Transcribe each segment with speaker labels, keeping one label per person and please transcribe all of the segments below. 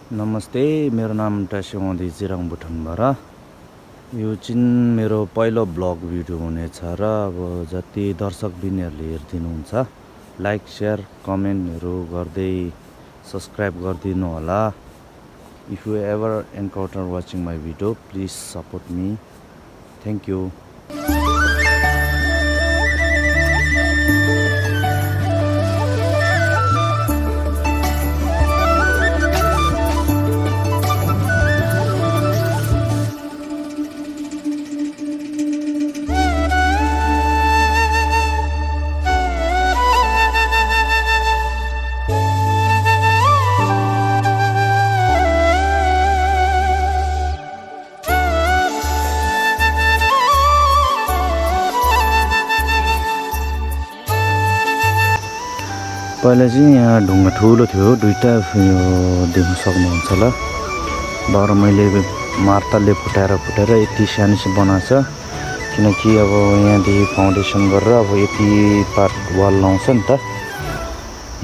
Speaker 1: नमस्ते, मेरो नाम टासिमोदी चिराङ बुठनबाट। यो चाहिँ मेरो पहिलो ब्लग भिडियो हुनेछ र अब जति दर्शकबिनहरूले हेरिदिनुहुन्छ लाइक शेयर कमेन्टहरू गर्दै सब्सक्राइब गरिदिनु होला। If you ever encounter watching my video please support me. Thank you. पहिला चाहिँ यहाँ ढुङ्गा ठुलो थियो, दुईटा यो देख्न सक्नुहुन्छ होला। तर मैले मार्तलले फुटाएर यति सानो चाहिँ बनाएको छ, किनकि अब यहाँदेखि फाउन्डेसन गरेर अब यति पार्ट वाल लाउँछ नि त।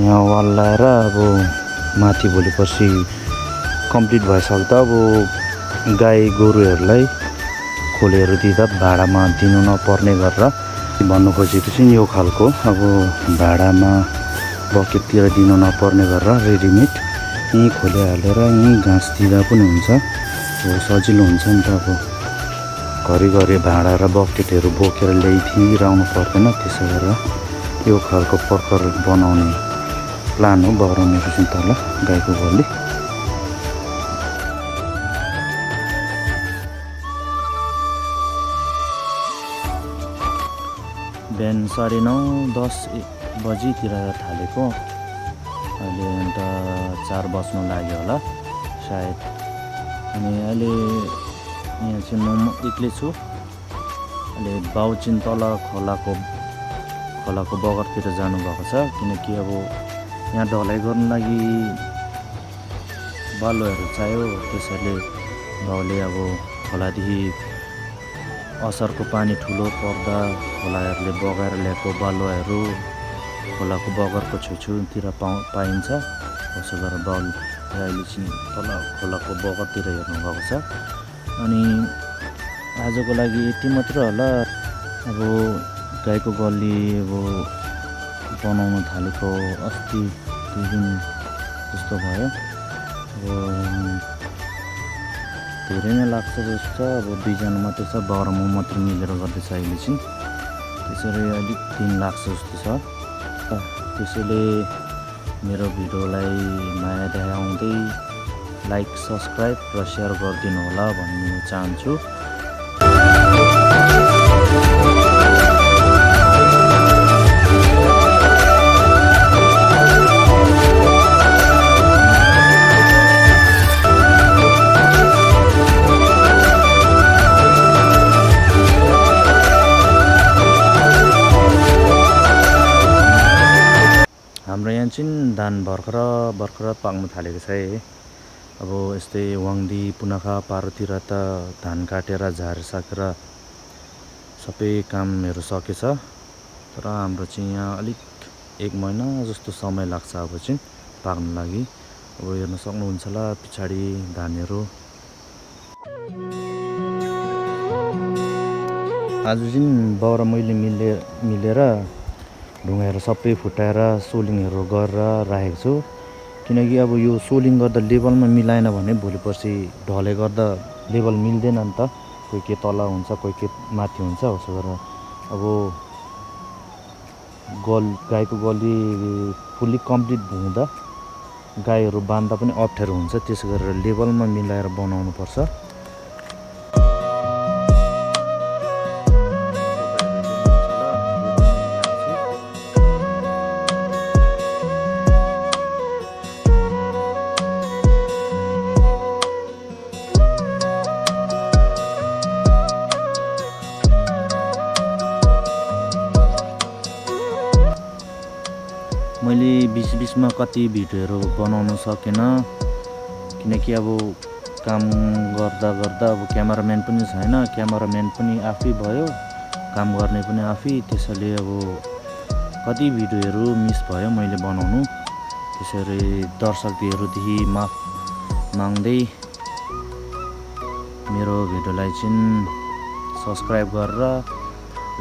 Speaker 1: यहाँ वाल लाएर अब माथि भोलिपर्सि कम्प्लिट भइसक्दा अब गाई गोरुहरूलाई खोलेर दिँदा भाडामा दिनु नपर्ने गरेर भन्नु खोजेको चाहिँ यो खालको। अब भाडामा बकेटतिर दिनु नपर्ने गरेर रेडिमेड यहीँ खोले हालेर यहीँ घाँस दिँदा पनि हुन्छ। अब सजिलो हुन्छ नि त। अब घरिघरि भाँडा र बकेटहरू बोकेर ल्याइदिइरहनु पर्दैन। त्यसो गरेर यो खालको पर्कर बनाउने प्लान हो बनाउनेको चाहिँ तल गाईको गल्ली। बिहान 9:30-10 बजीतिर थालेको, अहिले अन्त 4 बज्नु लाग्यो होला सायद। अनि अहिले यहाँ चाहिँ म एक्लै छु। अहिले बाउ चाहिँ तल खोलाको बगरतिर जानुभएको छ, किनकि अब यहाँ ढलाइ गर्नु लागि बालुवाहरू चाहियो। त्यसैले बाउले अब खोलादेखि असरको पानी ठुलो पर्दा खोलाहरूले बगाएर ल्याएको बालुवाहरू खोलाको बगरको छेउछेउतिर पाइन्छ। उसो गरेर बाउले अहिले चाहिँ तल खोलाको बगरतिर हेर्नुभएको छ। अनि आजको लागि यति मात्र होला। अब गाईको गल्ली अब बनाउन थालेको अस्ति 2 दिन जस्तो भयो। अब धेरै नै लाग्छ जस्तो छ। अब 2 जना मात्रै छ, बाउ र म मात्रै मिलेर गर्दैछ अहिले चाहिँ। त्यसरी अलिक दिन लाग्छ जस्तो छ। त्यसैले मेरो भिडियोलाई माया देखाउँदै लाइक सब्सक्राइब र सेयर गरिदिनु होला भन्ने चाहन्छु। हाम्रो यहाँ चाहिँ धान भर्खर पाक्न थालेको छ है। अब यस्तै वाङदी पुनाखा पारोतिर त धान काटेर झारिसकेर सबै कामहरू सकेछ। तर हाम्रो चाहिँ यहाँ अलिक 1 महिना जस्तो समय लाग्छ अब चाहिँ पाक्न लागि। अब हेर्न सक्नुहुन्छ होला पछाडि धानहरू। आज चाहिँ बाउ र मैले मिलेर ढुङ्गाहरू सबै फुटाएर सोलिङहरू गरेर राखेको छु, किनकि अब यो सोलिङ गर्दा लेभलमा मिलाएन भने भोलिपर्सि ढले गर्दा लेभल मिल्दैन नि त। कोही के तल हुन्छ, कोही के माथि हुन्छ। उसो गरेर अब गाईको गल्ली फुल्ली कम्प्लिट हुँदा गाईहरू बाँध्दा पनि अप्ठ्यारो हुन्छ। त्यसो गरेर लेभलमा मिलाएर बनाउनु पर्छ। मैले बिचमा कति भिडियोहरू बनाउन सकेन, किनकि अब काम गर्दा अब क्यामेराम्यान पनि छैन। क्यामेराम्यान पनि आफै भयो, काम गर्ने पनि आफै। त्यसैले अब कति भिडियोहरू मिस भयो मैले बनाउनु। त्यसरी दर्शकहरूदेखि माग्दै मेरो भिडियोलाई चाहिँ सब्स्क्राइब गरेर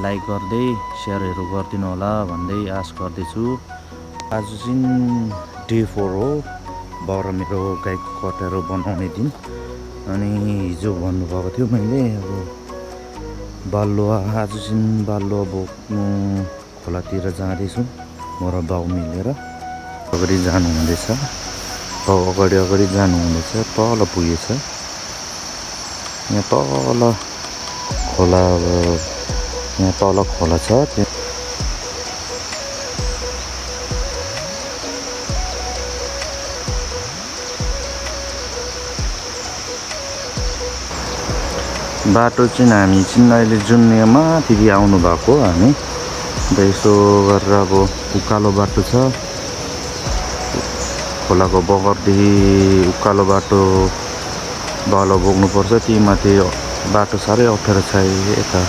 Speaker 1: लाइक गर्दै शेयरहरू गरिदिनु होला भन्दै आश गर्दैछु। आज चाहिँ डे 4 हो, बाह्र मेरो गाईको कटेरो बनाउने दिन। अनि हिजो भन्नुभएको थियो मैले अब बालुवा, आज चाहिँ बालुवा बोक्नु खोलातिर जाँदैछु म र बाउ मिलेर। अगाडि जानु हुँदैछ, बाउ अगाडि जानु हुँदैछ। तल पुगेछ, यहाँ तल खोला, यहाँ तल खोला छ। बाटो चाहिँ हामी चाहिँ अहिले जुन यहाँ माथि आउनु भएको हामी यसो गरेर अब उकालो बाटो छ, खोलाको बगरदेखि उकालो बाटो बालो बोक्नुपर्छ। ती माथि बाटो साह्रै अप्ठ्यारो छ यता।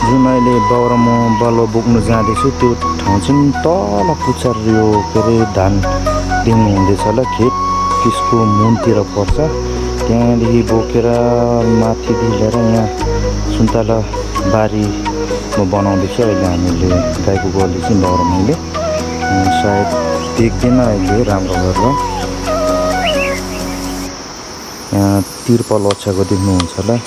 Speaker 1: जुन अहिले बाउ र म बालुवा बोक्नु जाँदैछु त्यो ठाउँ चाहिँ तल पुच्छर यो के अरे धान दिनु हुँदैछ होला, खेत त्यसको मुनतिर पर्छ। त्यहाँदेखि बोकेर माथिदेखि लिएर यहाँ सुन्तला बारी म बनाउँदैछु अहिले। हामीले गाईको गोली चाहिँ बाउ र मैले सायद देख्दैन अहिले राम्रो गरेर। यहाँ तिर्पल ओछ्याएको देख्नुहुन्छ होला।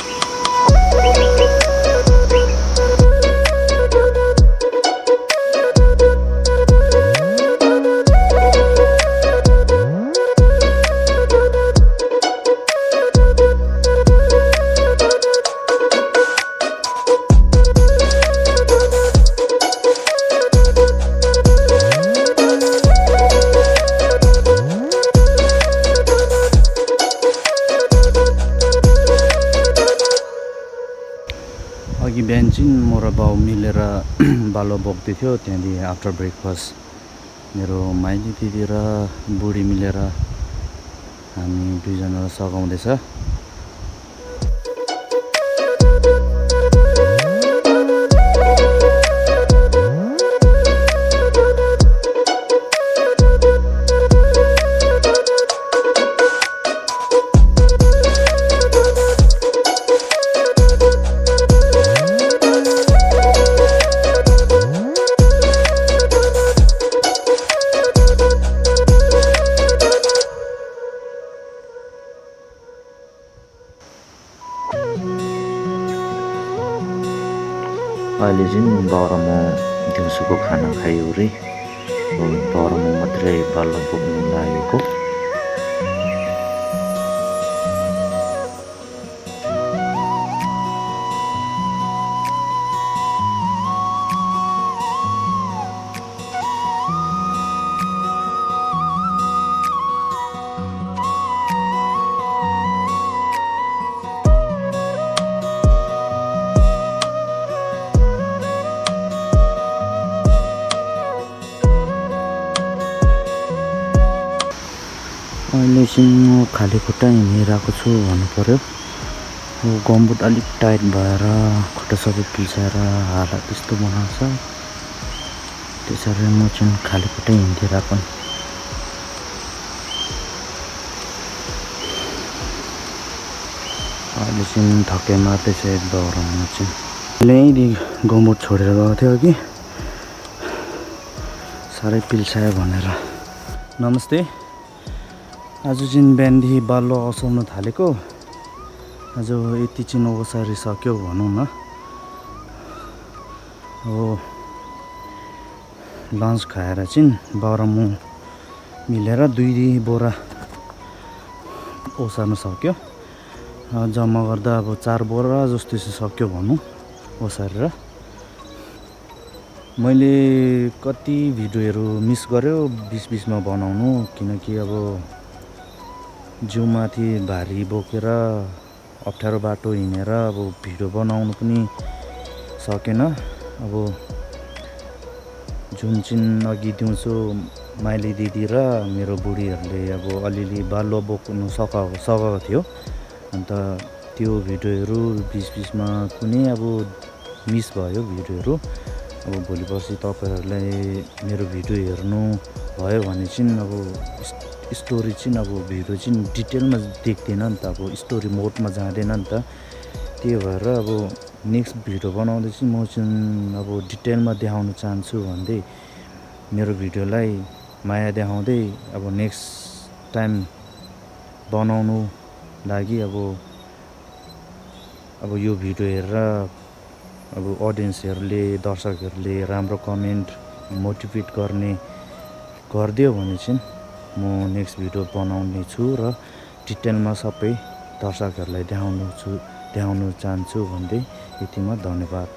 Speaker 1: अघि बिहान चाहिँ म र बाउ मिलेर बालुवा बोक्दै थियो। त्यहाँदेखि आफ्टर ब्रेकफास्ट मेरो माइली दिदी र बुढी मिलेर हामी दुईजना सघाउँदैछ। अहिले चाहिँ बाउ र म दिउँसोको खाना खायो रे। बाउ र म मात्रै बालुवा बोक्नु लागेको। अहिले चाहिँ म खाली खुट्टा हिँडिरहेको छु भन्नु पर्यो। गमबुट अलिक टाइट भएर खुट्टा सबै पिल्साएर हालत त्यस्तो बनाएको छ। त्यसरी म चाहिँ खाली खुट्टै हिँडेर पनि अहिले चाहिँ धक्कै मार्दैछ एक दौरानमा चाहिँ यहीँदेखि गाउँबाट छोडेर गएको थियो कि साह्रै पिल्सायो भनेर। नमस्ते। आज चाहिँ बिहानदेखि बालुवा ओसार्न थालेको, आज यति चाहिँ ओसारिसक्यो भनौँ न। अब लन्च खाएर चाहिँ बाह्र म मिलेर 2 बोरा ओसार्न सक्यो। जम्मा गर्दा अब 4 बोरा जस्तो चाहिँ सक्यो भनौँ ओसारेर। मैले कति भिडियोहरू मिस गर्यो बिचमा बनाउनु, किनकि अब जिउमाथि भारी बोकेर अप्ठ्यारो बाटो हिँडेर अब भिडियो बनाउनु पनि सकेन। अब जुन चाहिँ अघि दिउँसो माइली दिदी र मेरो बुढीहरूले अब अलिअलि बालुवा बोक्नु सकेको थियो। अन्त त्यो भिडियोहरू बिचमा कुनै अब मिस भयो भिडियोहरू। अब भोलि पर्सि तपाईँहरूलाई मेरो भिडियो हेर्नु भयो भने चाहिँ अब स्टोरी चाहिँ अब भिडियो चाहिँ डिटेलमा देख्दैन नि त, अब स्टोरी मोडमा जाँदैन नि त। त्यही भएर अब नेक्स्ट भिडियो बनाउँदै चाहिँ म चाहिँ अब डिटेलमा देखाउन चाहन्छु भन्दै मेरो भिडियोलाई माया देखाउँदै अब नेक्स्ट टाइम बनाउनु लागि अब यो भिडियो हेरेर अब अडियन्सहरूले दर्शकहरूले राम्रो कमेन्ट मोटिभेट गरिदियो भने चाहिँ म नेक्स्ट भिडियो बनाउने छु र डिटेलमा सबै दर्शकहरूलाई देखाउन चाहन्छु भन्दै यतिमा धन्यवाद।